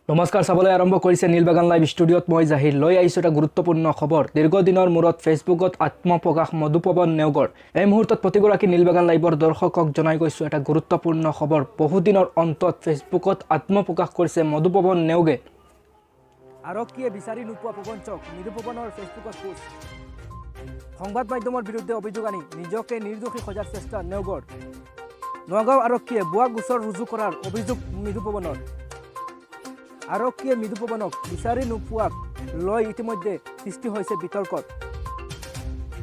নমস্কাৰ, চাবলৈ আৰম্ভ কৰিছে নীলবাগান লাইভ ষ্টুডিঅ'ত। মই জাহিৰ লৈ আহিছোঁ এটা গুৰুত্বপূৰ্ণ খবৰ। দীৰ্ঘদিনৰ মূৰত ফেচবুকত আত্মপ্ৰকাশ মধুপৱন নেওগৰ। এই মুহূৰ্তত প্ৰতিগৰাকী নীলবাগান লাইভৰ দৰ্শকক জনাই গৈছোঁ এটা গুৰুত্বপূৰ্ণ খবৰ। বহুদিনৰ অন্তত ফেচবুকত আত্মপ্ৰকাশ কৰিছে মধুপৱন নেওগে। আৰক্ষীয়ে বিচাৰি নোপোৱা প্ৰবঞ্চক মৃদুপৱনৰ ফেচবুকত পোষ্ট। সংবাদ মাধ্যমৰ বিৰুদ্ধে অভিযোগ আনি নিজকে নিৰ্দোষী সজাৰ চেষ্টা নেওগৰ। নগাঁও আৰক্ষীয়ে ভুৱা গোচৰ ৰুজু কৰাৰ অভিযোগ মৃদুপৱনৰ। আৰক্ষীয়ে মৃদুপৱনক বিচাৰি নোপোৱাক লৈ ইতিমধ্যে সৃষ্টি হৈছে বিতৰ্কত।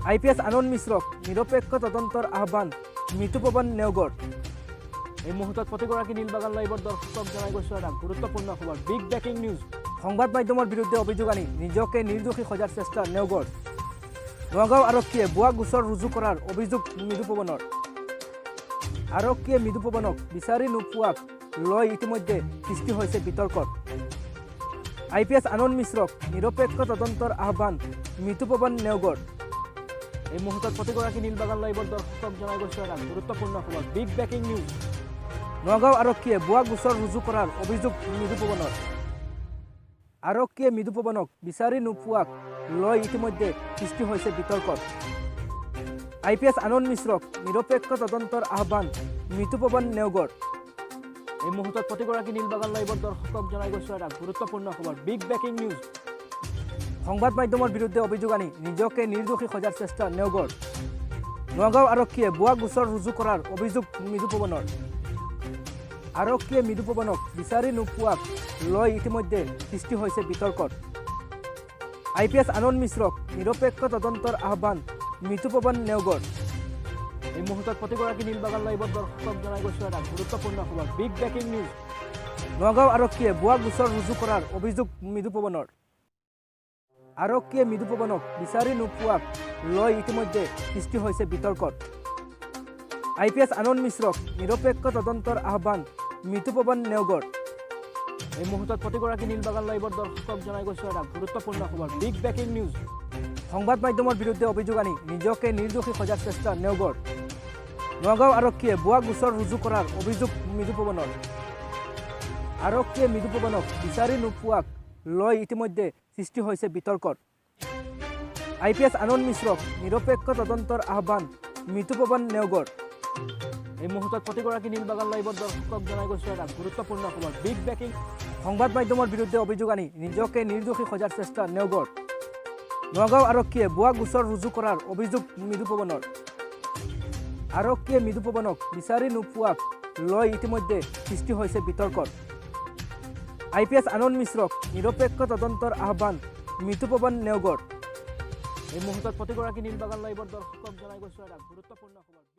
আই পি এছ আনন্দ মিশ্ৰক নিৰপেক্ষ তদন্তৰ আহ্বান মৃদুপৱন নেওগৰ। এই মুহূৰ্তত প্ৰতিগৰাকী নীলবাগান লাইভৰ দৰ্শকক জনাই গৈছোঁ এটা গুৰুত্বপূৰ্ণ খবৰ, বিগ ব্ৰেকিং নিউজ। সংবাদ মাধ্যমৰ বিৰুদ্ধে অভিযোগ আনি নিজকে নিৰ্দোষী সজাৰ চেষ্টা নেওগৰ। নগাঁও আৰক্ষীয়ে ভুৱা গোচৰ ৰুজু কৰাৰ অভিযোগ মৃদুপৱনৰ। আৰক্ষীয়ে মৃদুপৱনক বিচাৰি নোপোৱাক লৈ ইতিমধ্যে সৃষ্টি হৈছে বিতৰ্কত। আই পি এছ আনন্দ মিশ্ৰক নিৰপেক্ষ তদন্তৰ আহ্বান মৃদুপৱন নেওগৰ। এই মুহূৰ্তত প্ৰতিগৰাকী নীলবাগান লাইভৰ দৰ্শকক জনাই গৈছোঁ এটা গুৰুত্বপূৰ্ণ খবৰ, বিগ ব্ৰেকিং নিউজ। নগাঁও আৰক্ষীয়ে ভুৱা গোচৰ ৰুজু কৰাৰ অভিযোগ মৃদুপৱনৰ। আৰক্ষীয়ে মৃদুপৱনক বিচাৰি নোপোৱাক লৈ ইতিমধ্যে সৃষ্টি হৈছে বিতৰ্কত। আই পি এছ আনন্দ মিশ্ৰক নিৰপেক্ষ তদন্তৰ আহ্বান মৃদুপৱন নেওগৰ। এই মুহূৰ্তত প্ৰতিগৰাকী নীলবাগান লাইভৰ দৰ্শকক জনাই গৈছোঁ এটা গুৰুত্বপূৰ্ণ খবৰ, বিগ ব্ৰেকিং নিউজ। সংবাদ মাধ্যমৰ বিৰুদ্ধে অভিযোগ আনি নিজকে নিৰ্দোষী সজাৰ চেষ্টা নেওগৰ। নগাঁও আৰক্ষীয়ে ভুৱা গোচৰ ৰুজু কৰাৰ অভিযোগ মৃদুপৱনৰ। আৰক্ষীয়ে মৃদুপৱনক বিচাৰি নোপোৱাক লৈ ইতিমধ্যে সৃষ্টি হৈছে বিতৰ্কত। আই পি এছ আনন্দ মিশ্ৰক নিৰপেক্ষ তদন্তৰ আহ্বান মৃদুপৱন নেওগৰ। এই মুহূৰ্তত প্ৰতিগৰাকী নীলবাগান লাইভৰ দৰ্শকক জনাই গৈছোঁ এটা গুৰুত্বপূৰ্ণ খবৰ, বিগ ব্ৰেকিং নিউজ। নগাঁও আৰক্ষীয়ে ভুৱা গোচৰ ৰুজু কৰাৰ অভিযোগ মৃদুপৱনৰ। আৰক্ষীয়ে মৃদুপৱনক বিচাৰি নোপোৱাক লৈ ইতিমধ্যে সৃষ্টি হৈছে বিতৰ্কত। আই পি এছ আনন্দ মিশ্ৰক নিৰপেক্ষ তদন্তৰ আহ্বান মৃদুপৱন নেওগৰ। এই মুহূৰ্তত প্ৰতিগৰাকী নীলবাগান লাইভৰ দৰ্শকক জনাই গৈছোঁ এটা গুৰুত্বপূৰ্ণ খবৰ, বিগ ব্ৰেকিং নিউজ। সংবাদ মাধ্যমৰ বিৰুদ্ধে অভিযোগ আনি নিজকে নিৰ্দোষী সজাৰ চেষ্টা নেওগৰ। নগাঁও আৰক্ষীয়ে ভুৱা গোচৰ ৰুজু কৰাৰ অভিযোগ মৃদুপৱনৰ। আৰক্ষীয়ে মৃদুপৱনক বিচাৰি নোপোৱাক লৈ ইতিমধ্যে সৃষ্টি হৈছে বিতৰ্কত। আই পি এছ আনন্দ মিশ্ৰক নিৰপেক্ষ তদন্তৰ আহ্বান মৃদুপৱন নেওগৰ। এই মুহূৰ্তত প্ৰতিগৰাকী নীলবাগান লাইভৰ দৰ্শকক জনাই গৈছোঁ এটা গুৰুত্বপূৰ্ণ খবৰ, বিগ ব্ৰেকিং। সংবাদ মাধ্যমৰ বিৰুদ্ধে অভিযোগ আনি নিজকে নিৰ্দোষী সজাৰ চেষ্টা নেওগৰ। নগাঁও আৰক্ষীয়ে ভুৱা গোচৰ ৰুজু কৰাৰ অভিযোগ মৃদুপৱনৰ। আৰক্ষীয়ে মৃদুপৱনক বিচাৰি নোপোৱাক লৈ ইতিমধ্যে সৃষ্টি হৈছে বিতৰ্কত। আই পি এছ আনন্দ মিশ্ৰক নিৰপেক্ষ তদন্তৰ আহ্বান মৃদুপৱন নেওগৰ। এই মুহূৰ্তত প্ৰতিগৰাকী নীলবাগান লাইভৰ দৰ্শকক জনাই গৈছোঁ এটা গুৰুত্বপূৰ্ণ খবৰ।